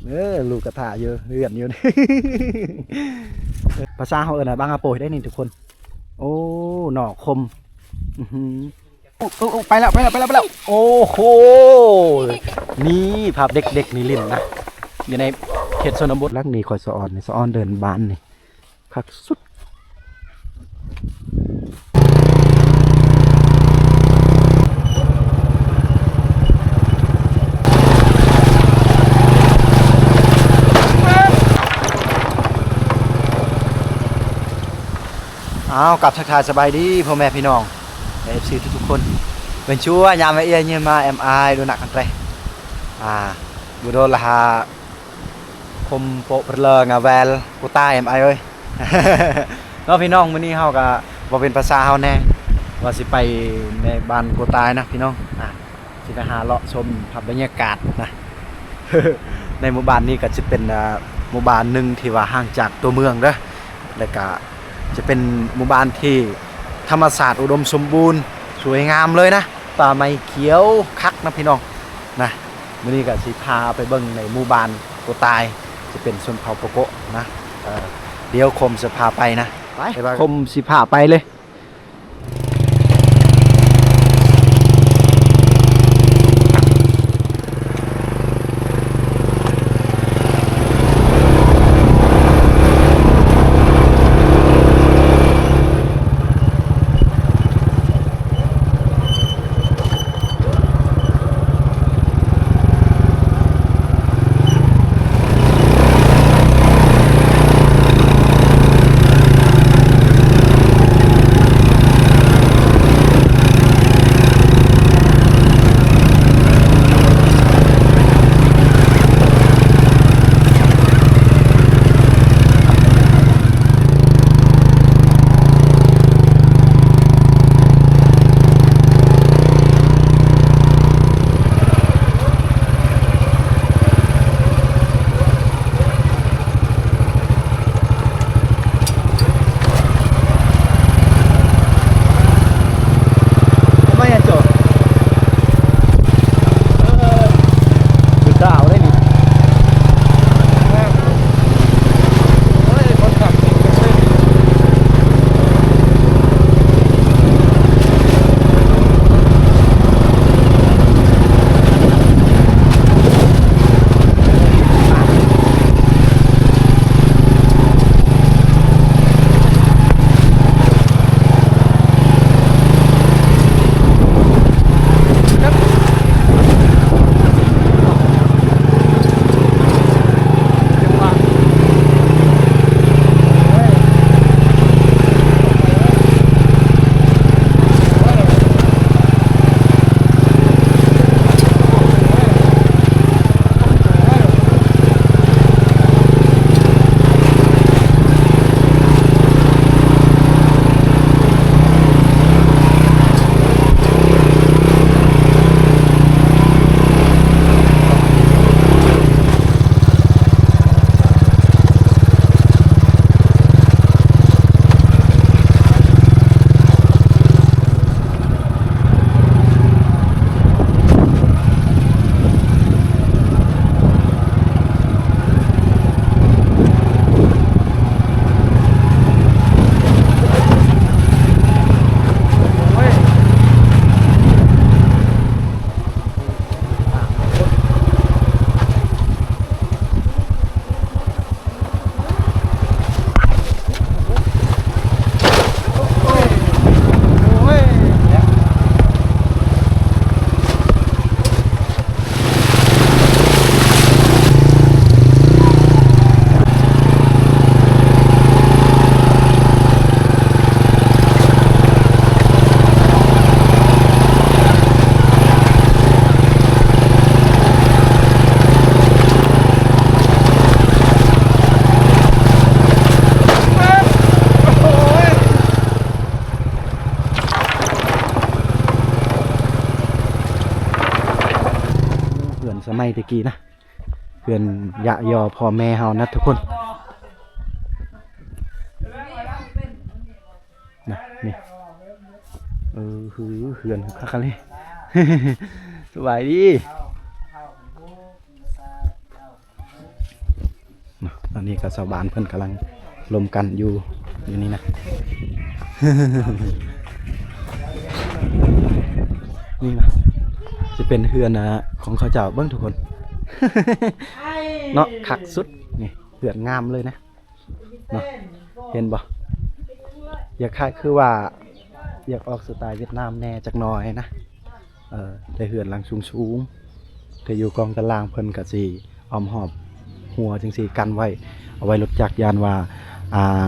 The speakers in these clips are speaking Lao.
ເອີ ລູກກະຖ້າຢູ່ເຮືອນຢູ່ນີ້ ພາສາເຮົາເອີ້ນວ່າບັງອາໂປຍໄດ໋ນີ້ທຸກຄົນ. ໂອ້ ໜໍ່ຂົມ ອືຫື ໂອ້ ໂອ້ ໂອ້ ໄປແລ້ວ ໄປແລ້ວ ໄປແລ້ວ ໄປແລ້ວ. ໂອ້ໂຫ ນີ້ພາບເດັກໆນີ້ຫຼິ້ນນະ ຢູ່ໃນເຂດຊົນນະບົດ. ຫຼັງນີ້ຂ້ອຍສະອອນ ສະອອນເດີນບ້ານນີ້ ຄັກສຸດ. ອ້າວ ກັບທັກທາຍສະບາຍດີພໍ່ແມ່ພີ່ນ້ອງ ແລະ ເອັຟຊີ ທຸກໆຄົນ. ເປັນຊົ່ວຍາມເອື້ອຍຍືມມາແອມອາຍດູໜັກກັນແຕຣ ອ່າ ບໍ່ໂດນລະຫາ ຄົມໂປະເປີເລີງອາແວລ ກູຕາຍແອມອາຍເອີຍ ເນາະພີ່ນ້ອງ. ມື້ນີ້ເຮົາກະເວົ້າເປັນພາສາເຮົາແດ່ ວ່າຊິໄປໃນບ້ານກູຕາຍນະພີ່ນ້ອງ ອ່າ ຊິໄປຫາເລາະຊົມພາບບັນຍາກາດນະ. ໃນໝູ່ບ້ານນີ້ກະຈະເປັນ ອ່າ ໝູ່ບ້ານໜຶ່ງທີ່ວ່າຫ່າງຈາກຕົວເມືອງເດີ ແລະກະຈະເປັນໝູ່ບ້ານທີ່ທຳມະຊາດອຸດົມສົມບູນ ສວຍງາມເລີຍນະ ປ່າໄມ້ຂຽວຄັກນະພີ່ນ້ອງນະ. ມື້ນີ້ກະຊິພາໄປເບິ່ງໃນໝູ່ບ້ານໂກຕາຍ ຈະເປັນຊົນເຜົ່າໂປໂກະນະ. ເອີ ດຽວຄົມຊິພາໄປນະ ໄປ ໄປ ຄົມຊິພາໄປເລີຍ. ເຮືອນສະໄໝແຕ່ກີ້ນະ ເຮືອນຍະຍໍພໍ່ແມ່ເຮົານະທຸກຄົນ ນະ ນີ້ ເອີ ເຮືອນຄັກອີ່ຫຼີ ສະບາຍດີ. ນີ້ກໍຊາວບ້ານເພິ່ນກຳລັງລົມກັນຢູ່ ຢູ່ນີ້ນະ ນີ້ນະ ຊິເປັນເຮືອນ ອ່າ ຂອງເຂົາເຈົ້າ ເບິ່ງທຸກຄົນ ເນາະ ຄັກສຸດ ນີ້ເຮືອນງາມເລີຍນະ ເນາະ ເຫັນບໍ່? ຢາກຄ້າຍຄືວ່າ ຢາກອອກສະໄຕເວຍດນາມແດ່ຈັກໜ້ອຍນະ ເອີ ແຕ່ເຮືອນຫຼັງສູງໆ ແຕ່ຢູ່ກອງຕາລາງເພິ່ນກະຊິອ້ອມຮອບຮົ້ວຈັ່ງຊີ້ກັນໄວ້ ເອົາໄວ້ລົດຈັກ ຢ້ານວ່າ ອ່າ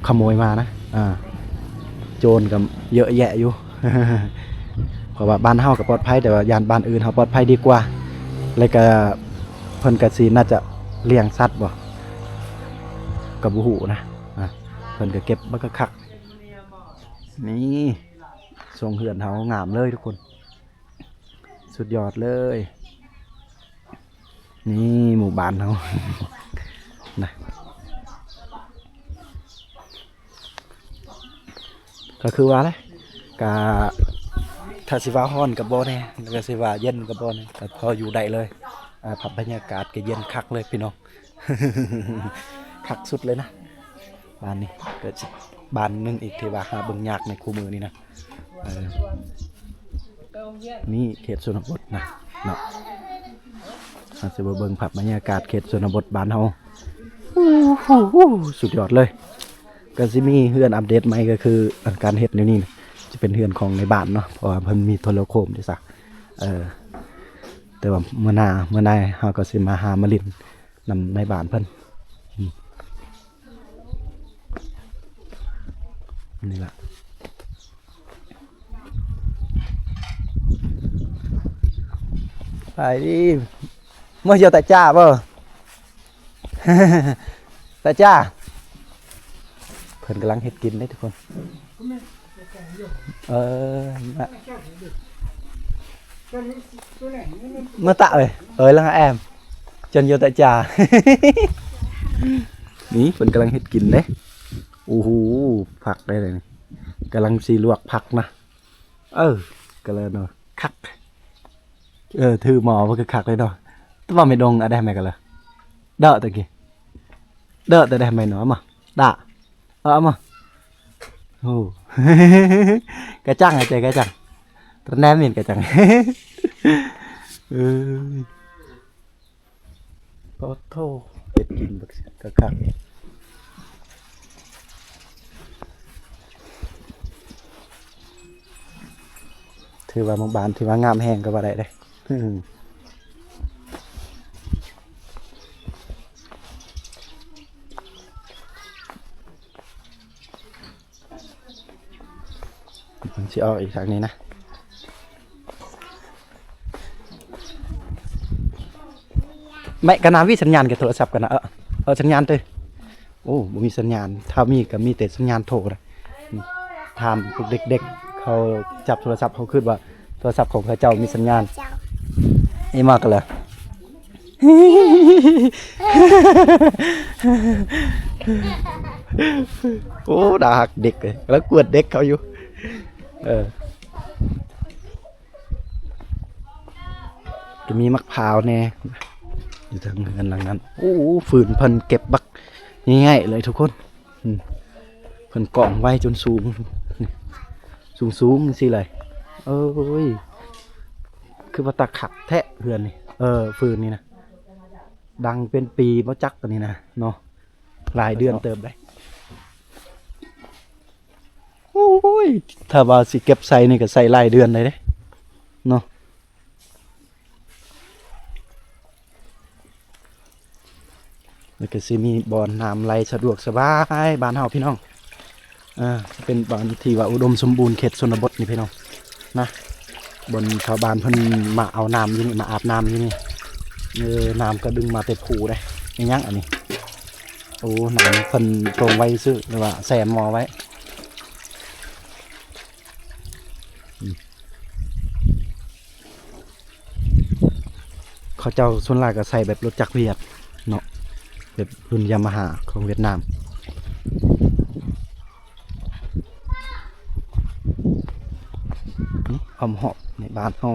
ຂະໂມຍມານະ ອ່າ ໂຈນກໍເຍາະແຍະຢູ່ ເພາະວ່າບ້ານເຮົາກໍປອດໄພ ແຕ່ວ່າຢ້ານບ້ານອື່ນເຮົາປອດໄພດີກວ່າ ແລ້ວກໍເພິ່ນກໍຊິໜ້າຈະລ້ຽງສັດບໍ່ ກໍບໍ່ຮູ້ນະ ອ່າ ເພິ່ນກໍເກັບບັກຄັກໆ ນີ້ ຊົງເຮືອນເຮົາງາມເລີຍທຸກຄົນ ສຸດຍອດເລີຍ ນີ້ໝູ່ບ້ານເຮົານະ ກໍຄືວ່າແຫຼະ ກະຖ້າຊິວ່າຮ້ອນກໍບໍ່ແນ່ ແລ້ວກໍຊິວ່າເຢັນກໍບໍ່ແນ່ ກໍພໍຢູ່ໄດ້ເລີຍ ອ່າ ພັບບັນຍາກາດກໍເຢັນຄັກເລີຍພີ່ນ້ອງ ຄັກສຸດເລີຍນະ ບ້ານນີ້ກໍຊິ ບ້ານໜຶ່ງອີກທີ່ວ່າຫາເບິ່ງຍາກໃນຄູ່ມື້ນີ້ນະ ເອີ ນີ້ເຂດຊົນນະບົດນະເນາະ ເຮົາຊິມາເບິ່ງພາບບັນຍາກາດເຂດຊົນນະບົດບ້ານເຮົາ ໂອ້ໂຫ ສຸດຍອດເລີຍ ກໍຊິມີເຮືອນອັບເດດໃໝ່ ກໍຄືອັນການເຮັດແນວນີ້ນະ ຈະເປັນເຮືອນຂອງໃນບ້ານເນາະ ເພາະວ່າເພິ່ນມີໂທລະໂຄມເດ້ຊະ ເອີ ແຕ່ວ່າມື້ໜ້າ ມື້ໃດເຮົາກໍຊິມາຫາມາຫຼິ້ນນຳໃນບ້ານເພິ່ນ ອືມ ນີ້ລະ ໄປດີ ເມື່ອຢຽວຕາຈ້າບໍ່? ຕາຈ້າ ເພິ່ນກຳລັງເຮັດກິນເດ້ທຸກຄົນ ເອີ ມາຕະເອີຍ ເອີຍ ລະງາແອມ ຈົນໂຍຕະຈາ ນີ້ເພິ່ນກຳລັງເຮັດກິນເດ້ ໂອ້ໂຫ ຜັກໄດ້ເລີຍ ກຳລັງຊິລວກຜັກນະ ເອີ ກະເລີເນາະ ຄັກ ເອີ ຖືໝໍ້ເພິ່ນຄືຄັກເລີຍເນາະ ແຕ່ວ່າແມ່ດົງອະໄດ້ແມ່ກະເລີ ເດີຕະກີ້ ເດີຕະໄດ້ແມ່ເນາະ ມາ ດາ ເອົາມາ ໂອ້ ກະຈັງ ອາເຈ ກະຈັງ ຕະແນມມີນກະຈັງ ເອີຍ ໂອ້ໂທ້ ເຮັດກິນບັກຄັກໆ ຖືວ່າໝູ່ບ້ານ ຖືວ່າງາມແຮງກໍວ່າໄດ້ເດ້. ມັນຊິອອກອີກທາງນີ້ນະ. ແມ່ກະນາວິສັນຍານກັບໂທລະສັບກັນນະ. ເອີ ເອີ ສັນຍານເຕີ. ໂອ້ ບໍ່ມີສັນຍານ. ຖ້າມີກະມີແຕ່ສັນຍານໂທນະ. ຖາມພວກເດັກໆ ເຂົາຈັບໂທລະສັບ ເຮົາຄິດວ່າໂທລະສັບຂອງເຂົາເຈົ້າມີສັນຍານ. ເອີ ມາກັນລະ. ໂອ້ ໜ້າຮັກເດັກເລີຍ. ກຳລັງກວດເດັກເຂົາຢູ່. ເອີ ກະມີໝາກພ້າວແດ່ ຢູ່ທາງເຮືອນຫຼັງນັ້ນ. ໂອ້ ຟືນເພິ່ນເກັບບັກໃຫຍ່ໆເລີຍທຸກຄົນ. ອືມ ເພິ່ນກອງໄວ້ຈົນສູງ ສູງໆຈັ່ງຊີ້ເລີຍ. ເອີຍ ຄືວ່າຕາຄັກແທ້ເຮືອນນີ້. ເອີ ຟືນນີ້ນະ ດັງເປັນປີບໍ່ຈັກອັນນີ້ນະເນາະ. ຫຼາຍເດືອນເຕີບໄດ໋. ໂອ້ຍ ຖ້າວ່າຊິເກັບໃສ່ນີ້ກະໃສ່ຫຼາຍເດືອນໄດ້ເດ້ເນາະ. ແລ້ວກະຊິມີບ່ອນນ້ຳໄຫຼສະດວກສະບາຍບ້ານເຮົາພີ່ນ້ອງ. ອ່າ ເປັນບ່ອນທີ່ວ່າອຸດົມສົມບູນເຂດຊົນນະບົດນີ້ພີ່ນ້ອງນະ. ບ່ອນຊາວບ້ານເພິ່ນມາເອົານ້ຳຢູ່ນີ້ ມາອາບນ້ຳຢູ່ນີ້. ເອີ ນ້ຳກະດຶງມາແຕ່ພູເດ້. ອີຫຍັງອັນນີ້? ໂອ້ ນ້ຳເພິ່ນຕົງໄວ້ຊື່ ຫຼືວ່າແຊ່ໝໍ້ໄວ້. ອືມ ເຂົາເຈົ້າສ່ວນຫຼາຍກະໃຊ້ແບບລົດຈັກຫວຽດເນາະ ແບບລຸ້ນຢາມາຮາຂອງຫວຽດນາມ. ອ້ອມຮອບໃນບ້ານເຮົາ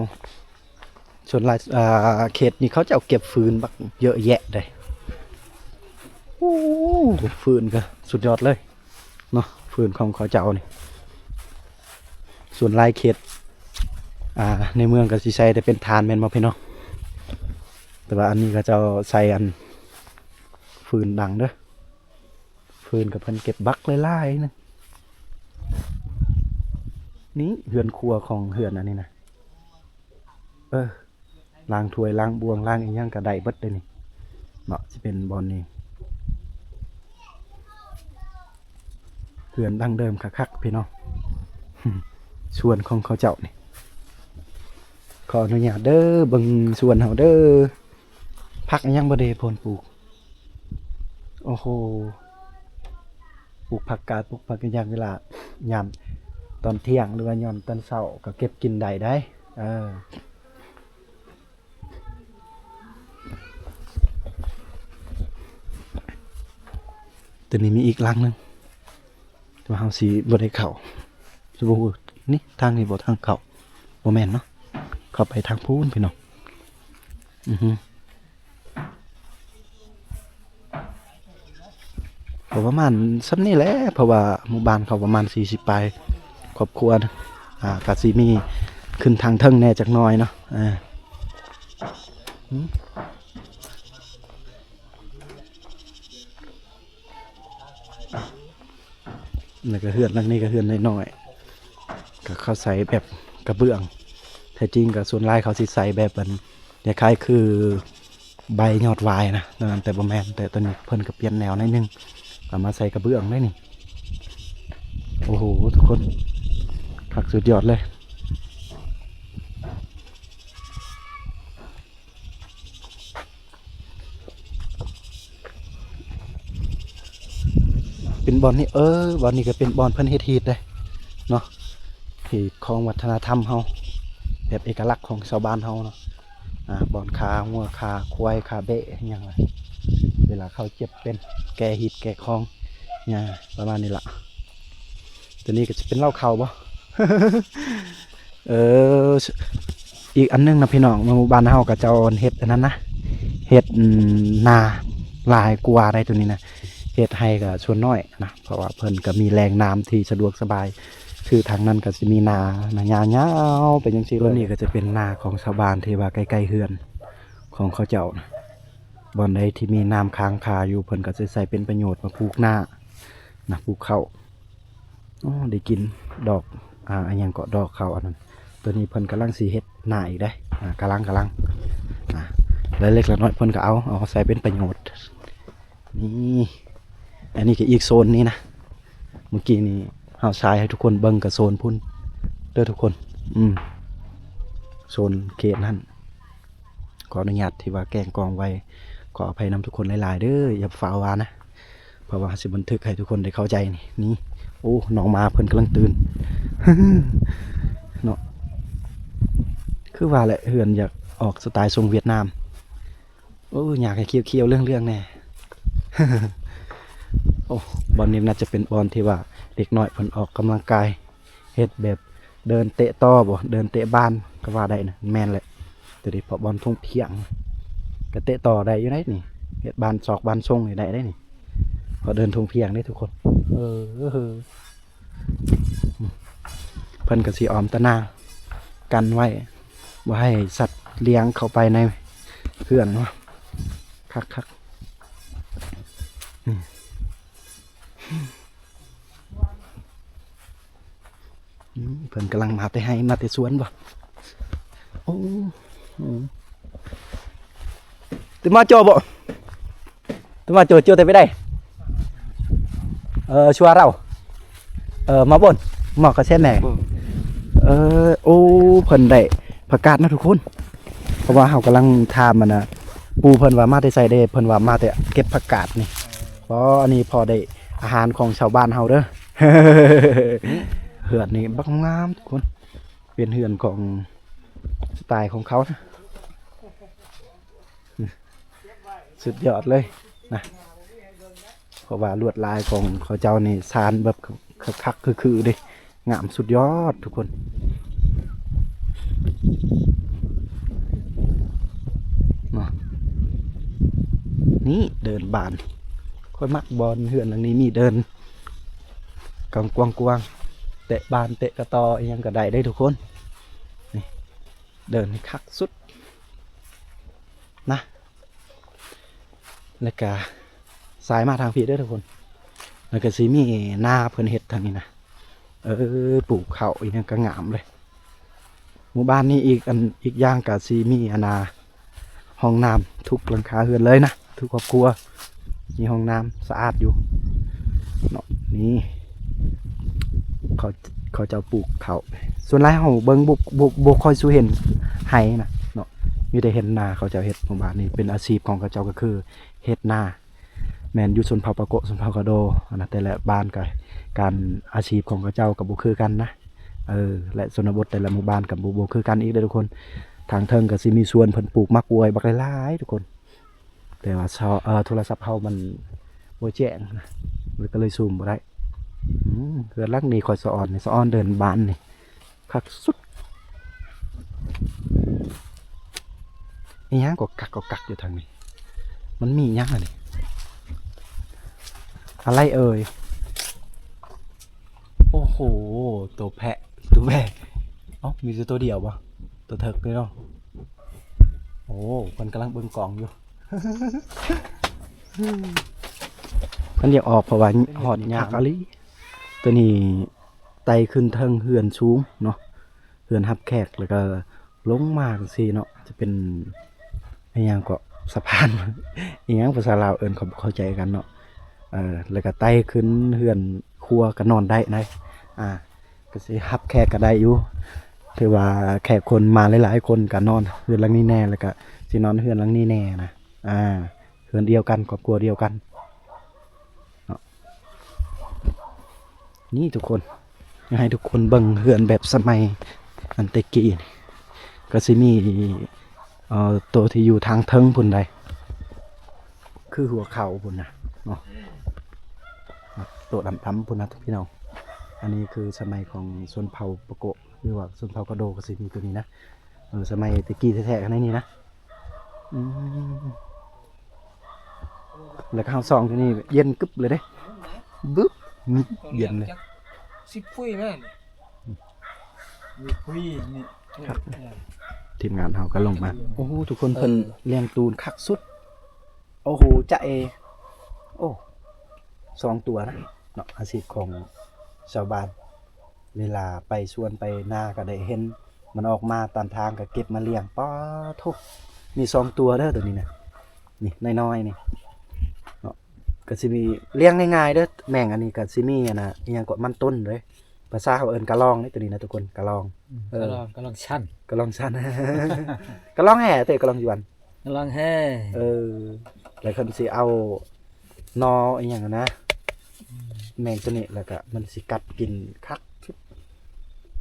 ສ່ວນຫຼາຍ ເອີ ເຂດນີ້ເຂົາເຈົ້າເກັບຟືນບັກເຍາະແຍະເດ້. ໂອ້ ຟືນກໍສຸດຍອດເລີຍເນາະ ຟືນຂອງເຂົາເຈົ້ານີ້. ສ່ວນຫຼາຍເຂດ ອ່າ ໃນເມືອງກໍຊິໃຊ້ແຕ່ເປັນຖ່ານແມ່ນບໍ່ພີ່ນ້ອງ? ແຕ່ວ່າອັນນີ້ເຂົາເຈົ້າໃຊ້ອັນຟືນດັງເດີ້. ຟືນກໍເພິ່ນເກັບບັກຫຼາຍໆນະ. ນີ້ເຮືອນຄົວຂອງເຮືອນອັນນີ້ນະ. ເອີ ລ້າງຖ້ວຍ ລ້າງບ່ວງ ລ້າງອີ່ຫຍັງກໍໄດ້ເບິດເດ້ນີ້ເນາະ. ຊິເປັນບ່ອນນີ້ ເຮືອນດັ້ງເດີມຄັກໆ ພີ່ນ້ອງ. ສວນຂອງເຂົາເຈົ້ານີ້. ຂໍອະນຸຍາດເດີ້ ເບິ່ງສວນເຮົາເດີ້. ຜັກອີ່ຫຍັງບໍ່ເດ ໂພນປູກ? ໂອ້ໂຫ ປູກຜັກກາດ ປູກຜັກອີ່ຫຍັງ ເວລາຍາມຕອນທ່ຽງ ຫຼືວ່າຍາມຕອນເຊົ້າກໍເກັບກິນໄດ້ໄດ໋. ເອີ ຕົວນີ້ມີອີກຫຼັງໜຶ່ງ ແຕ່ວ່າເຮົາຊິບໍ່ໄດ້ເຂົ້າ ຊິບໍ່ຮູ້ ນີ້ທາງນີ້ບໍ່ທາງເຂົ້າ? ບໍ່ແມ່ນເນາະ ເຂົ້າໄປທາງພຸ້ນພີ່ນ້ອງ. ອື ກໍປະມານສ່ຳນີ້ແຫຼະ ເພາະວ່າໝູ່ບ້ານເຂົາປະມານສີ່ສິບປາຍຄອບຄົວ. ອ່າ ກະຊິມີຂຶ້ນທາງເທິງແດ່ຈັກໜ້ອຍເນາະ. ອ່າ ແລ້ວກໍເຮືອນຫຼັງນີ້ກໍເຮືອນນ້ອຍໆ ກໍເຂົາໃສ່ແບບກະເບື້ອງ. ແທ້ຈິງກໍສ່ວນຫຼາຍເຂົາຊິໃສ່ແບບອັນ ຄ້າຍໆຄືໃບຍອດຫວາຍນະ ແຕ່ບໍ່ແມ່ນ. ແຕ່ຕອນນີ້ເພິ່ນກໍປ່ຽນແນວໜ້ອຍໜຶ່ງ ເອົາມາໃສ່ກະເບື້ອງໄດ້ນີ້. ໂອ້ໂຫ ທຸກຄົນ ຄັກສຸດຍອດເລີຍ. ເປັນບ່ອນນີ້ ເອີ ບ່ອນນີ້ກໍເປັນບ່ອນເພິ່ນເຮັດຮີດເດ້ເນາະ ຮີດຂອງວັດທະນະທຳເຮົາ ແບບເອກະລັກຂອງຊາວບ້ານເຮົາເນາະ. ອ່າ ບ່ອນຂ້າງົວ ຂ້າຄວາຍ ຂ້າແບ້ ອີ່ຫຍັງລະ ເວລາເຂົາເຈັບເປັນ ແກ້ຮີດແກ້ຄອງ ຫຍັງປະມານນີ້ລະ. ຕົວນີ້ກໍຈະເປັນເລົ້າເຂົ້າບໍ່? ເອີ ອີກອັນໜຶ່ງນະພີ່ນ້ອງ ໝູ່ບ້ານເຮົາເຂົາເຈົ້າເຮັດອັນນັ້ນນະ ເຮັດ ອືມ ນາຫຼາຍກວ່າໄດ໋ ຕົວນີ້ນະ ເຮັດໄຮ່ກໍສ່ວນໜ້ອຍນະ ເພາະວ່າເພິ່ນກໍມີແຫຼ່ງນ້ຳທີ່ສະດວກສະບາຍ ຄືທາງນັ້ນກໍຊິມີນາ ນາຍາວໆໄປຈັ່ງຊີ້ເລີຍ. ຕົວນີ້ກໍຈະເປັນນາຂອງຊາວບ້ານທີ່ວ່າໃກ້ໆເຮືອນຂອງເຂົາເຈົ້ານະ ບ່ອນໃດທີ່ມີນ້ຳຄ້າງຄາຢູ່ ເພິ່ນກໍຈະໃຊ້ເປັນປະໂຫຍດມາປູກນານະ ປູກເຂົ້າ. ອໍ ໄດ້ກິນດອກ ອ່າ ອີ່ຫຍັງເກາະ ດອກເຂົ້າອັນນັ້ນ. ຕົວນີ້ເພິ່ນກຳລັງຊິເຮັດນາອີກເດ້ ອ່າ ກຳລັງ ກຳລັງ ອ່າ ລະເລັກລະນ້ອຍເພິ່ນກໍເອົາ ເອົາໃຊ້ເປັນປະໂຫຍດ. ນີ້ ອັນນີ້ກໍອີກໂຊນນີ້ນະ ເມື່ອກີ້ນີ້ເຮົາສາຍໃຫ້ທຸກຄົນເບິ່ງກໍໂຊນພຸ້ນເດີທຸກຄົນ. ອືມ ໂຊນເຂດນັ້ນ ຂໍອະນຸຍາດທີ່ວ່າແກ້ງກ້ອງໄວ ຂໍອະໄພນຳທຸກຄົນຫຼາຍໆເດີ ຢ່າຟ້າວວ່ານະ ເພາະວ່າເຮົາຊິບັນທຶກໃຫ້ທຸກຄົນໄດ້ເຂົ້າໃຈນີ້. ນີ້ ໂອ້ ນ້ອງໝາເພິ່ນກຳລັງຕື່ນເນາະ ຄືວ່າແຫຼະ ເຮືອນຢາກອອກສະໄຕລ໌ຊົງຫວຽດນາມ. ໂອ້ ຢາກໃຫ້ຂຽວໆເຫຼືອງໆແດ່. ໂອ້ ບ່ອນນີ້ໜ້າຈະເປັນບ່ອນທີ່ວ່າເດັກນ້ອຍເພິ່ນອອກກຳລັງກາຍ ເຮັດແບບເດີນເຕະຕໍ່ບໍ ເດີນເຕະບານກໍວ່າໄດ້ນະ. ແມ່ນແຫຼະ ໂດຍສະເພາະບ່ອນທົ່ງພຽງ ກໍເຕະຕໍ່ໄດ້ຢູ່ໃດ໋ນີ້ ເຮັດບານຊອກບານຊົງນີ້ໄດ້ໃດ໋ນີ້ ເພາະເດີນທົ່ງພຽງເດ້ທຸກຄົນ. ເອີ ເພິ່ນກໍຊິອ້ອມຕາໜ່າງກັນໄວ້ ບໍ່ໃຫ້ສັດລ້ຽງເຂົ້າໄປໃນເຮືອນເນາະ. ຄັກໆ ນີ້ ອືມ ເພິ່ນກຳລັງມາແຕ່ໄຮ່ມາແຕ່ສວນບໍ? ໂອ້ ໂອ້ Tao mò cho bộ. Tao mò cho, cho tao biết đây. Ờ, xua rau. Ờ, mò bồn. Mò có xe mè. ເອີ ໂອ້ ເພິ່ນໄດ້ຜັກກາດນະທຸກຄົນ ເພາະວ່າເຮົາກຳລັງຖາມອັນນະ ປູ່ເພິ່ນວ່າມາແຕ່ໃສເດ້ ເພິ່ນວ່າມາແຕ່ເກັບຜັກກາດນີ້. ອໍ ອັນນີ້ພໍໄດ້ອາຫານຂອງຊາວບ້ານເຮົາເດີ. ເຮືອນນີ້ບັກງາມທຸກຄົນ ເປັນເຮືອນຂອງສະໄຕຂອງເຂົານະ. ສຸດຍອດເລີຍນະ ເພາະວ່າລວດລາຍຂອງເຂົາເຈົ້ານີ້ສານແບບຄັກໆຄືໆເດ້ ງາມສຸດຍອດທຸກຄົນເນາະ. ນີ້ເດີ່ນບານຂ ຂ້ອຍມັກບ່ອນເຮືອນຫຼັງນີ້ ມີເດີ່ນກວ້າງໆ ແຕະບານແຕະກະຕໍອີ່ຫຍັງກໍໄດ້ເດ້ທຸກຄົນ. ນີ້ເດີ່ນນີ້ຄັກສຸດນະ. ແລ້ວກະສາຍມາທາງພີ້ເດີທຸກຄົນ. ແລ້ວກະຊິມີນາເພິ່ນເຮັດທາງນີ້ນະ. ເອີ ປູກເຂົ້າອີ່ຫຍັງກໍງາມເລີຍ. ໝູ່ບ້ານນີ້ອີກອັນ ອີກຢ່າງກໍຊິມີອັນນ່າ ຫ້ອງນ້ຳທຸກຫຼັງຄາເຮືອນເລີຍນະ ທຸກຄອບຄົວ ມີຫ້ອງນ້ຳສະອາດຢູ່ເນາະ. ນີ້ ເຂົາ ເຂົາເຈົ້າປູກເຂົ້າ. ສ່ວນຫຼາຍເຮົາເບິ່ງບໍ່ ບໍ່ ບໍ່ຄ່ອຍສູ່ເຫັນໄຮ່ນະເນາະ. ມີແຕ່ເຫັນນາເຂົາເຈົ້າເຮັດ. ໝູ່ບ້ານນີ້ເປັນອາຊີບຂອງເຂົາເຈົ້າກໍຄືເຮັດນາ. ແມ່ນຢູ່ຊົນເຜົ່າປາໂກະ ຊົນເຜົ່າກະໂດ ອັນນະ ແຕ່ລະບ້ານກໍ ການອາຊີບຂອງເຂົາເຈົ້າກໍບໍ່ຄືກັນນະ. ເອີ ແລະ ຊົນນະບົດແຕ່ລະໝູ່ບ້ານກໍບໍ່ ບໍ່ຄືກັນອີກເດີທຸກຄົນ. ທາງເທິງກໍຊິມີສວນເພິ່ນປູກໝາກກ້ວຍບັກຫຼາຍໆທຸກຄົນ. ແຕ່ວ່າ ເອີ ໂທລະສັບເຮົາມັນບໍ່ແຈ້ງນະ ແລ້ວກໍເລີຍຊູມບໍ່ໄດ້. ອືມ ເຮືອນຫຼັງນີ້ຂ້ອຍສະອອນ ສະອອນເດີ່ນບານນີ້ ຄັກສຸດ. ອີຫຍັງກໍກັກກໍກັກຢູ່ທາງນີ້ ມັນມີຫຍັງອັນນີ້ ອະໄລເອີຍ? ໂອ້ໂຫ ໂຕແພະ ໂຕແພະ. ເອົ້າ ມີແຕ່ໂຕດຽວບໍ່? ໂຕເຖິກເລີຍເນາະ. ໂອ້ ເພິ່ນກຳລັງເບິ່ງກ້ອງຢູ່. ເພິ່ນຢາກອອກ ເພາະວ່າຮອດຍາກອີ່ຫຼີ. ໂຕນີ້ໄຕ່ຂຶ້ນເທິງເຮືອນສູງເນາະ ເຮືອນຮັບແຂກ ແລ້ວກໍລົງມາຈັ່ງຊີ້ເນາະ. ຈະເປັນອີ່ຫຍັງເກາະ ສະພານ ອີ່ຫຍັງພາສາລາວເອີ້ນ ເຂົາບໍ່ເຂົ້າໃຈກັນເນາະ. ເອີ ແລ້ວກໍໄຕ່ຂຶ້ນເຮືອນຄົວກໍນອນໄດ້ນະ. ອ່າ ກໍຊິຮັບແຂກກໍໄດ້ຢູ່ ຖືວ່າແຂກຄົນມາຫຼາຍໆຄົນກໍນອນເຮືອນຫຼັງນີ້ແດ່ ແລ້ວກໍຊິນອນເຮືອນຫຼັງນີ້ແດ່ນະ. ອ່າ ເຮືອນດຽວກັນ ຄອບຄົວດຽວກັນເນາະ. ນີ້ທຸກຄົນ ຢາກໃຫ້ທຸກຄົນເບິ່ງເຮືອນແບບສະໄໝອັນແຕ່ກີ້ນີ້ ກໍຊິມີ ເອີ ໂຕທີ່ຢູ່ທາງເທິງພຸ້ນໃດ ຄືຫົວເຂົ່າພຸ້ນນະເນາະ ໂຕດຳໆພຸ້ນນະພີ່ນ້ອງ. ອັນນີ້ຄືສະໄໝຂອງຊົນເຜົ່າປາໂກະ ຫຼືວ່າຊົນເຜົ່າກະໂດ ກໍຊິມີໂຕນີ້ນະ. ເອີ ສະໄໝແຕ່ກີ້ແທ້ໆ ໃນນີ້ນະ. ອືມ ແລ້ວກໍເຮົາສ່ອງທີ່ນີ້ເຢັນກຶບເລີຍເດ້ ບຶບ ເຢັນເລີຍ. ສິບຟຸຍແມ່ນ ມີຟຸຍນີ້ ຄັກ. ທີມງານເຮົາກໍລົງມາ. ໂອ້ໂຫ ທຸກຄົນ ເອີ ເພິ່ນລ້ຽງຕູນຄັກສຸດ. ໂອ້ໂຫ ຈະເອ ໂອ້ ສອງຕົວນະເນາະ. ອາຊີບຂອງຊາວບ້ານ ເວລາໄປສວນໄປນາກໍໄດ້ເຫັນມັນອອກມາຕາມທາງ ກໍເກັບມາລ້ຽງ. ປາໂທ້ ມີສອງຕົວເດີໂຕນີ້ນະ ນີ້ນ້ອຍໆນີ້ເນາະ. ກໍຊິມີລ້ຽງງ່າຍໆເດີ ແມງອັນນີ້ກໍຊິມີອັນນ່າ ອີ່ຫຍັງເກາະ ມັນຕົ້ນເດ້. ພາສາເຮົາເອີ້ນກະລອງເດ້ໂຕນີ້ນະທຸກຄົນ ກະລອງ. ອືມ ເອີ ກະລອງ ກະລອງຊັນ ກະລອງຊັນ ກະລອງແຮ່ເດ້ ກະລອງຢວນ ກະລອງແຮ່. ເອີ ແລ້ວເພິ່ນຊິເອົາໜໍ່ອີ່ຫຍັງນະ ອືມ ແມງໂຕນີ້ ແລ້ວກະມັນຊິກັດກິນຄັກສຸດ.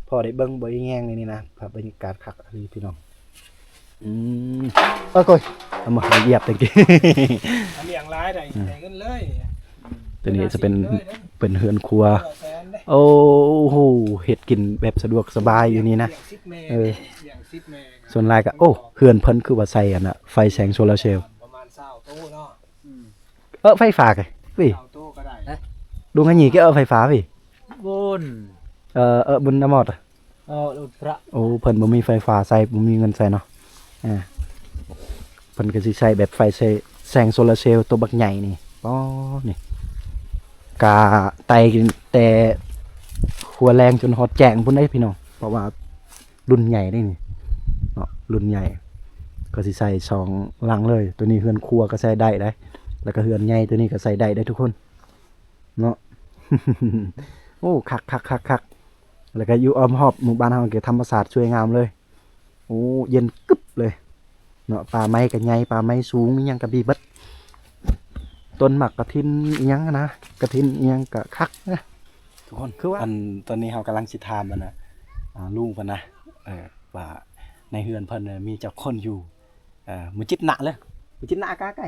ພໍໄດ້ເບິ່ງ ບໍ່ໄດ້ແຍງໃນນີ້ນະ ພາບບັນຍາກາດຄັກອີ່ຫຼີພີ່ນ້ອງ. ອືມ ເອີຍ ໂອ້ຍ ເອົາມາຢຽບແຕ່ກີ້ ອາ ລ້ຽງຫຼາຍໄດ້ ອືມ ໄດ້ເງິນເລີຍ. ຕົວນີ້ຈະເປັນ ເປັນເຮືອນຄົວ. ໂອ້ໂຫ ເຮັດກິນແບບສະດວກສະບາຍຢູ່ນີ້ນະ. ເອີ ສ່ວນຫຼາຍກໍ ໂອ້ ເຮືອນເພິ່ນຄືວ່າໃສ່ອັນນ່າ ໄຟແສງໂຊລາເຊວ ປະມານຊາວໂຕເນາະ. ເອີ ໄຟຟ້າກະ ວິ ຊາວໂຕກໍໄດ້. ລຸງອັນນີ້ກະເອີ ໄຟຟ້າວິ ບຸນ ເອີ ເອີ ບຸນນະໝອດ. ເອີ ໂອ້ ເພິ່ນບໍ່ມີໄຟຟ້າໃຊ້ ບໍ່ມີເງິນໃຊ້ເນາະ. ອ່າ ເພິ່ນກໍຊິໃຊ້ແບບໄຟແສງໂຊລາເຊວໂຕບັກໃຫຍ່ນີ້. ອໍ ນີ້ ກະໄຕ່ແຕ່ຫົວແລງຈົນຮອດແຈ້ງພຸ້ນເດ້ພີ່ນ້ອງ ເພາະວ່າລຸ້ນໃຫຍ່ເດ້ນີ້ເນາະ ລຸ້ນໃຫຍ່. ກໍຊິໃຊ້ສອງຫຼັງເລີຍ. ໂຕນີ້ເຮືອນຄົວກໍໃຊ້ໄດ້ເດ້ ແລ້ວກໍເຮືອນໃຫຍ່ໂຕນີ້ກໍໃຊ້ໄດ້ເດ້ທຸກຄົນ. ເນາະ. ໂອ້ ຄັກໆໆ ແລ້ວກໍຢູ່ອ້ອມຮອບໝູ່ບ້ານເຮົາກໍທຳມະຊາດສວຍງາມເລີຍ. ໂອ້ ເຢັນກຶບເລີຍເນາະ. ປ່າໄມ້ກໍໃຫຍ່ ປ່າໄມ້ສູງ ມີຫຍັງກໍມີເບິດ. ຕົ້ນໝາກກະຖິນອີ່ຫຍັງນະ ກະຖິນອີ່ຫຍັງກໍຄັກນະ ທຸກຄົນ. ຄືວ່າ ອັນ ຕອນນີ້ເຮົາກຳລັງຊິຖາມອັນນະ ອ່າ ລຸງເພິ່ນນະ ເອີ ວ່າໃນເຮືອນເພິ່ນນະມີຈັກຄົນຢູ່? ເອີ ມາຈິດນະເລີຍ ມາຈິດນະກາໄກ່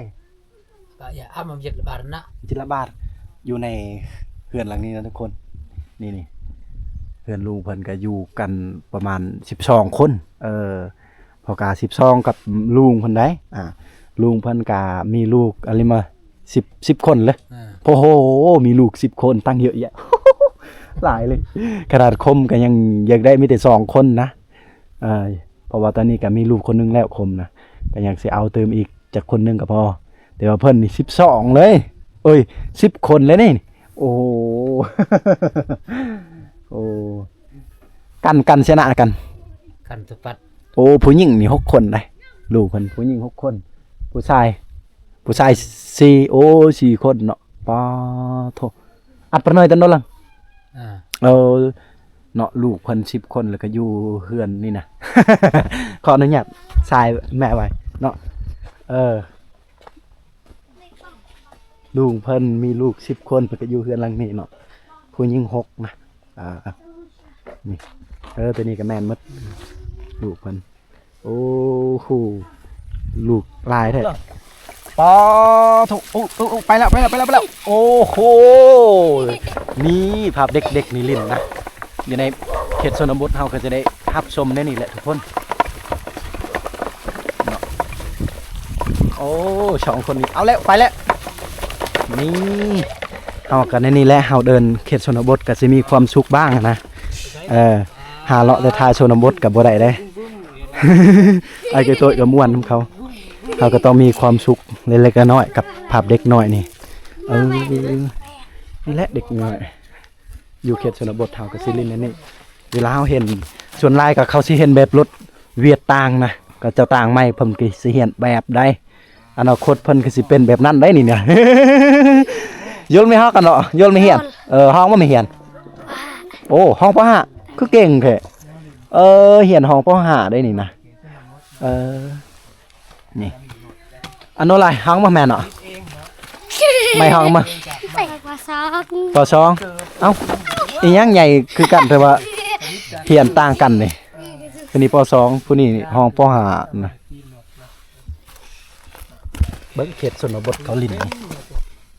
ກະຢ່າອຳມາຈິດລະບາດນະ ຈິດລະບາດ. ຢູ່ໃນເຮືອນຫຼັງນີ້ນະທຸກຄົນ ນີ້ໆ ເຮືອນລຸງເພິ່ນກະຢູ່ກັນປະມານສິບສອງຄົນ. ເອີ ພໍ່ກາສິບສອງກັບລຸງເພິ່ນໄດ໋. ອ່າ ລຸງເພິ່ນກະມີລູກອາລິມາ ສິບ ສິບຄົນເລີຍ. ອ່າ ໂອ້ໂຫ ມີລູກສິບຄົນ ຕັ້ງເຍອະແຍະ ຫຼາຍເລີຍ. ຂະໜາດຄົມກໍຍັງຢາກໄດ້ມີແຕ່ສອງຄົນນະ. ເອີ ເພາະວ່າຕອນນີ້ກໍມີລູກຄົນໜຶ່ງແລ້ວ ຄົມນະ ກໍຢາກຊິເອົາຕື່ມອີກຈັກຄົນໜຶ່ງກໍພໍ. ແຕ່ວ່າເພິ່ນນີ້ສິບສອງເລີຍ ເອີຍ ສິບຄົນເລີຍນີ້. ໂອ້ ໂອ້ ກັນ ກັນຊະນະກັນ ກັນສະປັດ. ໂອ້ ຜູ້ຍິງນີ້ຫົກຄົນໄດ໋ ລູກເພິ່ນ ຜູ້ຍິງຫົກຄົນ ຜູ້ຊາຍ ຜູ້ຊາຍສີ່ ໂອ້ ສີ່ຄົນເນາະ. ປາໂທ ອັດປະໜ້ອຍຕັນໂດນຫຼັງ. ອ່າ ເອີ ເນາະ ລູກເພິ່ນສິບຄົນ ແລ້ວກໍຢູ່ເຮືອນນີ້ນະ. ຂໍອະນຸຍາດສາຍແມ່ໄວ້ເນາະ. ເອີ ລຸງເພິ່ນມີລູກສິບຄົນ ເພິ່ນກໍຢູ່ເຮືອນຫຼັງນີ້ເນາະ ຜູ້ຍິງຫົກນະ. ອ່າ ນີ້ ເອີ ຕົວນີ້ກໍແມ່ນໝົດ ລູກເພິ່ນ. ໂອ້ໂຫ ລູກຫຼາຍແທ້ ປາໂທ. ໂອ້ ໂອ້ ໂອ້ ໄປແລ້ວ ໄປແລ້ວ ໄປແລ້ວ ໄປແລ້ວ. ໂອ້ໂຫ ນີ້ພາບເດັກໆນີ້ຫຼິ້ນນະ ຢູ່ໃນເຂດຊົນນະບົດເຮົາກໍຈະໄດ້ຮັບຊົມແນວນີ້ແຫຼະທຸກຄົນເນາະ. ໂອ້ ສອງຄົນນີ້ ເອົາແລ້ວ ໄປແລ້ວ. ນີ້ ເຮົາກໍໃນນີ້ແຫຼະ ເຮົາເດີນເຂດຊົນນະບົດກໍຊິມີຄວາມສຸກບ້າງນະ. ເອີ ຫາເລາະແຕ່ທ້າຍຊົນນະບົດກໍບໍ່ໄດ້ເດ້. ອ້າຍເກໂຕຍກໍມ່ວນນຳເຂົາ. ເຮົາກໍຕ້ອງມີຄວາມສຸກເລັກໆນ້ອຍໆກັບພາບເດັກນ້ອຍນີ້. ເອີ ນີ້ແຫຼະເດັກນ້ອຍ ຢູ່ເຂດຊົນນະບົດເຮົາກໍຊິຫຼິ້ນອັນນີ້. ເວລາເຮົາເຫັນ ສ່ວນຫຼາຍກໍເຂົາຊິເຫັນແບບລົດຫວຽດຕ່າງນະ ເຂົາເຈົ້າຕ່າງໃໝ່ ເພິ່ນກໍຊິເຫັນແບບໃດ ອະນາຄົດເພິ່ນກໍຊິເປັນແບບນັ້ນໄດ໋ນີ້ນະ. ຢົນໄມ່ຮອກກັນເນາະ ຢົນໄມ່ຮຽນ. ເອີ ຮອກບໍ່ໄມ່ຮຽນ. ໂອ້ ຮອກ ປໍຫ້າ ຄືເກັ່ງແທ້. ເອີ ຮຽນຮອກ ປໍຫ້າ ໄດ໋ນີ້ນະ. ເອີ ນີ້ ອະນຸໄລ ຮອກບໍ່ແມ່ນເນາະ ໄມ້ຮອກມາ ປ ສອງ ປ ສອງ. ເອົ້າ ອີຫຍັງໃຫຍ່ຄືກັນ ແຕ່ວ່າຮຽນຕ່າງກັນນີ້. ຜູ້ນີ້ ປ ສອງ ຜູ້ນີ້ຮອກ ປໍຫ້າ ນະ. ເບິ່ງເຂດຊົນນະບົດເຂົາຫຼິ້ນນີ້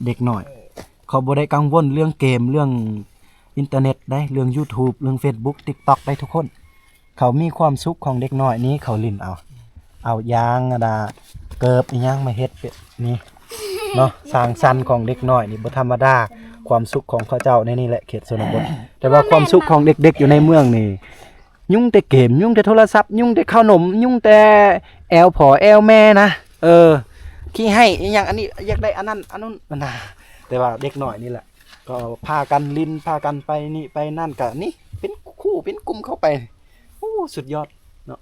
ເດັກນ້ອຍເຂົາບໍ່ໄດ້ກັງວົນເລື່ອງເກມ ເລື່ອງອິນເຕີເນັດໄດ໋ ເລື່ອງຢູທູບ ເລື່ອງເຟສບຸກ ຕິກຕັອກໄດ໋ທຸກຄົນ. ເຂົາມີຄວາມສຸກຂອງເດັກນ້ອຍນີ້ ເຂົາຫຼິ້ນເອົາ ເອົາຢາງ ອັນນ່າ ເກີບອີຫຍັງມາເຮັດເປັນນີ້ເນາະ. ສ້າງສັນຂອງເດັກນ້ອຍນີ້ບໍ່ທຳມະດາ ຄວາມສຸກຂອງເຂົາເຈົ້າໃນນີ້ແຫຼະ ເຂດຊົນນະບົດ. ແຕ່ວ່າຄວາມສຸກຂອງເດັກໆຢູ່ໃນເມືອງນີ້ ຍຸ່ງແຕ່ເກມ ຍຸ່ງແຕ່ໂທລະສັບ ຍຸ່ງແຕ່ເຂົ້າໜົມ ຍຸ່ງແຕ່ແອວພໍ່ແອວແມ່ນະ. ເອີ ຂີ້ໄຫ້ອີຫຍັງ ອັນນີ້ຢາກໄດ້ອັນນັ້ນອັນນັ້ນນະ. ແຕ່ວ່າເດັກນ້ອຍນີ້ແຫຼະ ກໍພາກັນຫຼິ້ນ ພາກັນໄປນີ້ໄປນັ້ນ ກະນີ້ເປັນຄູ່ເປັນກຸ່ມເຂົ້າໄປ. ໂອ້ ສຸດຍອດເນາະ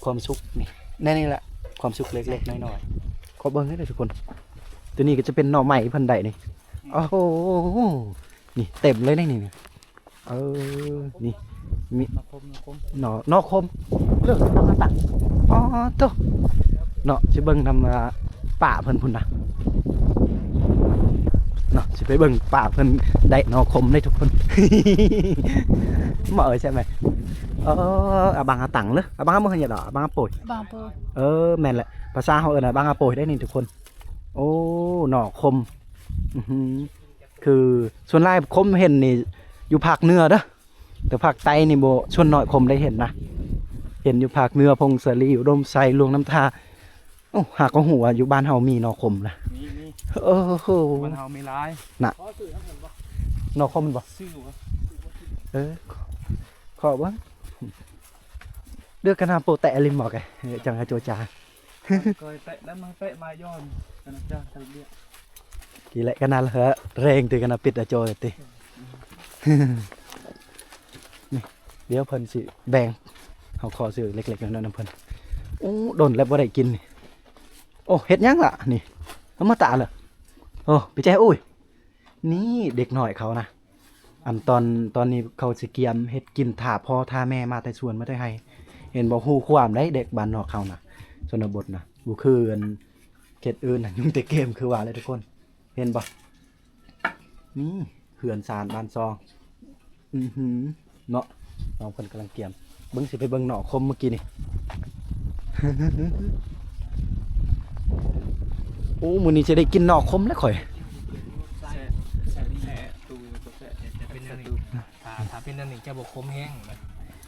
ຄວາມສຸກນີ້ ໃນນີ້ແຫຼະ ຄວາມສຸກເລັກໆນ້ອຍໆ. ຂໍເບິ່ງໃຫ້ເດີທຸກຄົນ. ຕົວນີ້ກໍຈະເປັນໜໍ່ໄມ້ເພິ່ນໄດ້ນີ້. ໂອ້ໂຫ ນີ້ເຕັມເລີຍໃນນີ້. ເອີ ນີ້ມີ ໜໍ່ຄົມ ໜໍ່ຄົມ ໜໍ່ຄົມ ເລີກຕັ້ງຕັ້ງ. ອໍ ໂທ້ ເນາະ ຊິເບິ່ງນຳ ອ່າ ປ້າເພິ່ນພຸ້ນນະເນາະ. ຊິໄປເບິ່ງປ້າເພິ່ນໄດ້ໜໍ່ຄົມເດ້ທຸກຄົນ. ມາເອີຍ ໃຊ່ໄໝ? ເອີ ອາບັງອາຕັງເລີ ອາບັງອາເມີຍດອກ ອາບັງອາໂປຍ ອາບັງອາໂປຍ. ເອີ ແມ່ນແຫຼະ ພາສາເຮົາເອີ້ນອາບັງອາໂປຍໄດ້ນີ້ທຸກຄົນ. ໂອ້ ໜໍ່ຄົມ ອື ຄືສ່ວນຫຼາຍຄົມເຫັນນີ້ຢູ່ພາກເໜືອເດີ ແຕ່ພາກໃຕ້ນີ້ບໍ່ ສ່ວນໜ້ອຍຄົມໄດ້ເຫັນນະ. ເຫັນຢູ່ພາກເໜືອ ຜົ້ງສາລີ ອຸດົມໄຊ ຫຼວງນ້ຳທາ. ໂອ້ ຫາກໍຮູ້ວ່າຢູ່ບ້ານເຮົາມີໜໍ່ຄົມນະ. ມີ ມີ ໂອ້ໂຫ ບ້ານເຮົາມີຫຼາຍນະ. ໜໍ່ຄົມແມ່ນບໍ່? ຊື່ຫວະ? ເອີ ຂໍເບິ່ງ ເດືອກະນາໂປແຕະລິມໝອກ ຈັ່ງໃຫ້ໂຈຈາ. ກອຍແຕະນັ້ນມາແຕະມາຍ້ອນກັນຈ້າທາງເບຍ. ກີແລະກະນາເຫຼືອແຮງຕິກະນາປິດອາໂຈຕິ. ນີ້ ດຽວເພິ່ນຊິແບ່ງ ເຮົາຂໍຊື້ເລັກໆນ້ອຍໆນຳເພິ່ນ. ໂອ້ ດົນແລ້ວບໍ່ໄດ້ກິນນີ້. ໂອ້ ເຮັດຫຍັງລະນີ້? ເອົາມາຕາເລີ. ໂອ້ ໄປແຈ ໂອ້ຍ ນີ້ເດັກນ້ອຍເຂົານະ. ອັນຕອນ ຕອນນີ້ເຂົາຊິກຽມເຮັດກິນ ຖ້າພໍ່ຖ້າແມ່ມາແຕ່ສວນມາແຕ່ໄຮ່. ເຫັນບໍ່? ຮູ້ຄວາມໄດ໋ ເດັກບ້ານນອກເຮົານະ ຊົນນະບົດນະ ບໍ່ຄືອັນເຂດອື່ນນະ ຫຍຸ້ງແຕ່ເກມ ຄືວ່າແຫຼະທຸກຄົນ. ເຫັນບໍ່? ນີ້ເຮືອນຊານບ້ານຊ່ອງ. ອືຫື ເນາະ ນ້ອງເພິ່ນກຳລັງກຽມ. ເບິ່ງ ຊິໄປເບິ່ງໜໍ່ຄົມມື້ກີ້ນີ້. ໂອ້ ມື້ນີ້ຈະໄດ້ກິນໜໍ່ຄົມແລ້ວຂ້ອຍ. ແຊະ ແຊະ ແຊະ ຕູ ແຊະ ຈະເປັນແນວນີ້ ຖ້າ ຖ້າເປັນແນວນີ້ຈະບໍ່ຂົມແຮງນະ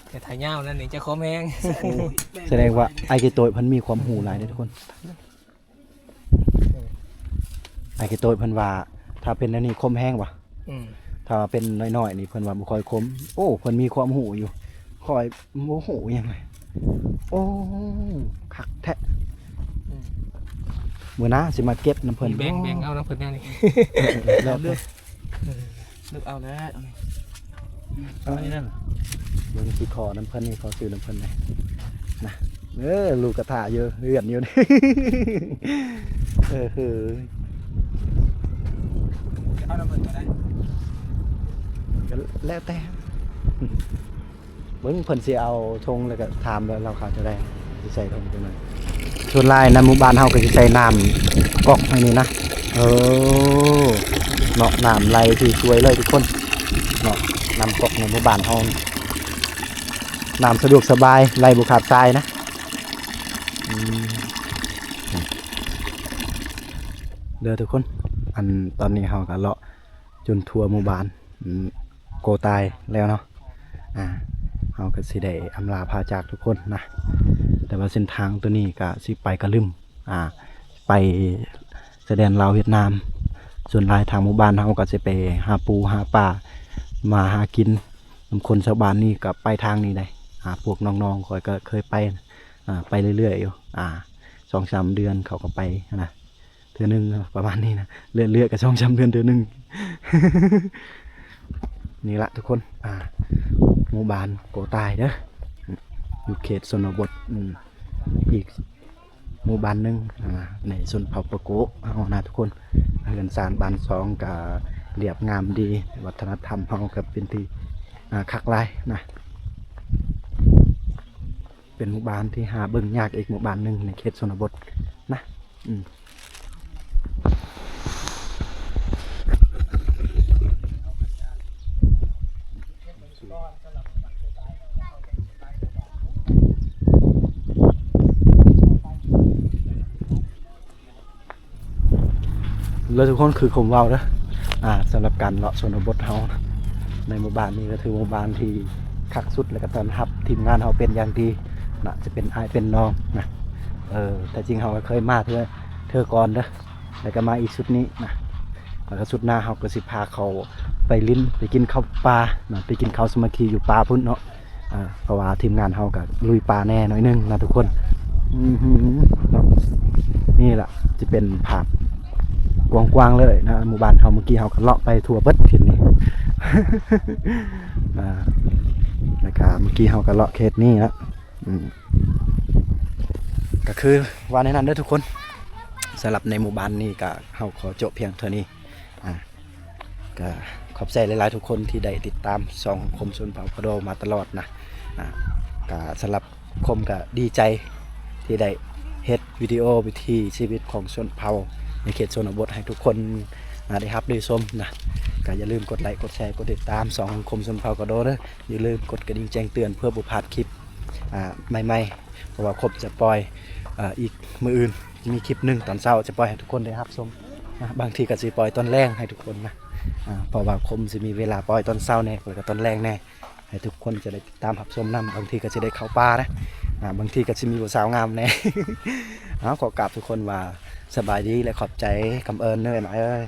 ແຕ່ຖ້າຍາວແນວນີ້ຈະຂົມແຮງ. ໂອ້ ສະແດງວ່າອ້າຍເກໂຕຍເພິ່ນມີຄວາມຮູ້ຫຼາຍເດ້ທຸກຄົນ. ອ້າຍເຄໂຕຍເພິ່ນວ່າ ຖ້າເປັນແນວນີ້ຄົມແຮງຫວາ? ອືມ ຖ້າວ່າເປັນນ້ອຍໆນີ້ເພິ່ນວ່າບໍ່ຄ່ອຍຄົມ. ໂອ້ ເພິ່ນມີຄວາມຮູ້ຢູ່ ຂ້ອຍບໍ່ຮູ້ຫຍັງເລີຍ. ໂອ້ ຄັກແທ້. ອືມ ມື້ໜ້າຊິມາເກັບນຳເພິ່ນ. ແບ່ງ ແບ່ງເອົານຳເພິ່ນແນວນີ້ ແລ້ວແຕ່ ເອີ ເລືອກເອົາແລ້ວ. ເອີ ເບິ່ງຊິຂໍນຳເພິ່ນນີ້ ຂໍຊື້ນຳເພິ່ນແດ່ນະ. ເອີ ລູກກະຖ້າຢູ່ເຮືອນຢູ່. ເອີ ເອີ ເອົານຳເພິ່ນກໍໄດ້ ກໍແລ້ວແຕ່. ເບິ່ງເພິ່ນຊິເອົາຖົງ ແລ້ວກໍຖາມວ່າລາວຂາຍເທົ່າໃດ ຊິໃສ່ຖົງຈັ່ງໃດ. ສ່ວນຫຼາຍໃນໝູ່ບ້ານເຮົາກໍຊິໃສ່ນ້ຳກອກໃຫ້ນີ້ນະ. ເອີ ເນາະ ນ້ຳໄຫຼທີ່ສວຍເລີຍທຸກຄົນເນາະ ນ້ຳກອກໃນໝູ່ບ້ານເຮົາ ນ້ຳສະດວກສະບາຍ ໄຫຼບໍ່ຂາດສາຍນະ. ອືມ ເດີທຸກຄົນ ອັນຕອນນີ້ເຮົາກໍເລາະ ຈົນທົ່ວໝູ່ບ້ານ ອືມ ໂກຕາຍແລ້ວເນາະ. ອ່າ ເຮົາກໍຊິໄດ້ອຳລາພາຈາກທຸກຄົນນະ ແຕ່ວ່າເສັ້ນທາງໂຕນີ້ກໍຊິໄປກະລຶມ ອ່າ ໄປຊາຍແດນລາວຫວຽດນາມ. ສ່ວນຫຼາຍທາງໝູ່ບ້ານເຮົາກໍຊິໄປຫາປູຫາປາ ມາຫາກິນນຳຄົນຊາວບ້ານນີ້ ກໍໄປທາງນີ້ໄດ໋. ອ່າ ພວກນ້ອງໆຂ້ອຍກໍເຄີຍໄປ ອ່າ ໄປເລື້ອຍໆຢູ່ ອ່າ ສອງສາມເດືອນເຂົາກໍໄປນະ ເທື່ອໜຶ່ງປະມານນີ້ນະ ເລື້ອຍໆກໍສອງສາມເດືອນເທື່ອໜຶ່ງ. ນີ້ລະທຸກຄົນ ອ່າ ໝູ່ບ້ານໂກຕາຍເດີ ຢູ່ເຂດຊົນນະບົດ ອືມ ອີກໝູ່ບ້ານໜຶ່ງ ອ່າ ໃນຊົນເຜົ່າປາໂກເຮົານະທຸກຄົນ. ເຮືອນຊານບ້ານຊ່ອງກະລຽບງາມດີ ວັດທະນະທຳເຮົາກະເປັນທີ່ ອ່າ ຄັກຫຼາຍນະ. ເປັນໝູ່ບ້ານທີ່ຫາເບິ່ງຍາກອີກໝູ່ບ້ານໜຶ່ງໃນເຂດຊົນນະບົດນະ. ອືມ ແລ້ວທຸກຄົນ ຄືຄົມເວົ້າເດີ ອ່າ ສຳລັບການເລາະຊົນນະບົດເຮົາ ໃນໝູ່ບ້ານນີ້ກໍຖືໝູ່ບ້ານທີ່ຄັກສຸດ ແລ້ວກໍຕ້ອນຮັບທີມງານເຮົາເປັນຢ່າງດີນະ ຈະເປັນອ້າຍເປັນນ້ອງນະ. ເອີ ແທ້ຈິງເຮົາກໍເຄີຍມາເທື່ອ ເທື່ອກ່ອນເດີ ແລ້ວກໍມາອີກຊຸດນີ້ນະ ແລ້ວກໍຊຸດໜ້າເຮົາກໍຊິພາເຂົາໄປຫຼິ້ນ ໄປກິນເຂົ້າປ່ານະ ໄປກິນເຂົ້າສາມັກຄີຢູ່ປ່າພຸ້ນເນາະ. ອ່າ ເພາະວ່າທີມງານເຮົາກໍລຸຍປ່າແດ່ໜ້ອຍໜຶ່ງນະທຸກຄົນ. ອືມ ເນາະ ນີ້ລະຊິເປັນພາບກວ້າງໆເລີຍນະ ໝູ່ບ້ານເຮົາ. ມື້ກີ້ເຮົາກໍເລາະໄປທົ່ວເບິດເຂດນີ້ ອ່າ ແລ້ວກໍມື້ກີ້ເຮົາກໍເລາະເຂດນີ້ລະ. ອືມ ກໍຄືວ່າແນວນັ້ນເດີທຸກຄົນ ສຳລັບໃນໝູ່ບ້ານນີ້ກໍເຮົາຂໍຈົບພຽງເທົ່ານີ້. ອ່າ ກໍຂອບໃຈຫຼາຍໆທຸກຄົນທີ່ໄດ້ຕິດຕາມຊ່ອງຄົມຊົນເຜົ່າກະໂດມາຕະຫຼອດນະ. ອ່າ ກໍສຳລັບຄົມກໍດີໃຈທີ່ໄດ້ເຮັດວິດີໂອວິຖີຊີວິດຂອງຊົນເຜົ່າໃນເຂດຊົນນະບົດໃຫ້ທຸກຄົນ ອ່າ ໄດ້ຮັບໄດ້ຊົມນະ. ກໍຢ່າລືມກົດໄລ ກົດແຊ ກົດຕິດຕາມຊ່ອງຄົມຊົນເຜົ່າກະໂດເດີ. ຢ່າລືມກົດກະດິ່ງແຈ້ງເຕືອນເພື່ອບໍ່ພາດຄລິບ ອ່າ ໃໝ່ໆ ເພາະວ່າຄົມຈະປ່ອຍ ອ່າ ອີກມື້ອື່ນ ມີຄລິບໜຶ່ງຕອນເຊົ້າຈະປ່ອຍໃຫ້ທຸກຄົນໄດ້ຮັບຊົມນະ. ບາງທີກໍຊິປ່ອຍຕອນແລງໃຫ້ທຸກຄົນນະ ອ່າ ເພາະວ່າຄົມຊິມີເວລາປ່ອຍຕອນເຊົ້າແດ່ ແລ້ວກໍຕອນແລງແດ່ ໃຫ້ທຸກຄົນຈະໄດ້ຕິດຕາມຮັບຊົມນຳ. ບາງທີກໍຊິໄດ້ເຂົ້າປ່ານະ ອ່າ ບາງທີກໍຊິມີຜູ້ສາວງາມແດ່. ເອົາ ຂໍກາບທຸກຄົນວ່າສະບາຍດີ ແລະ ຂອບໃຈ ກຳເອີນເດີ ອ້າຍເອີຍ.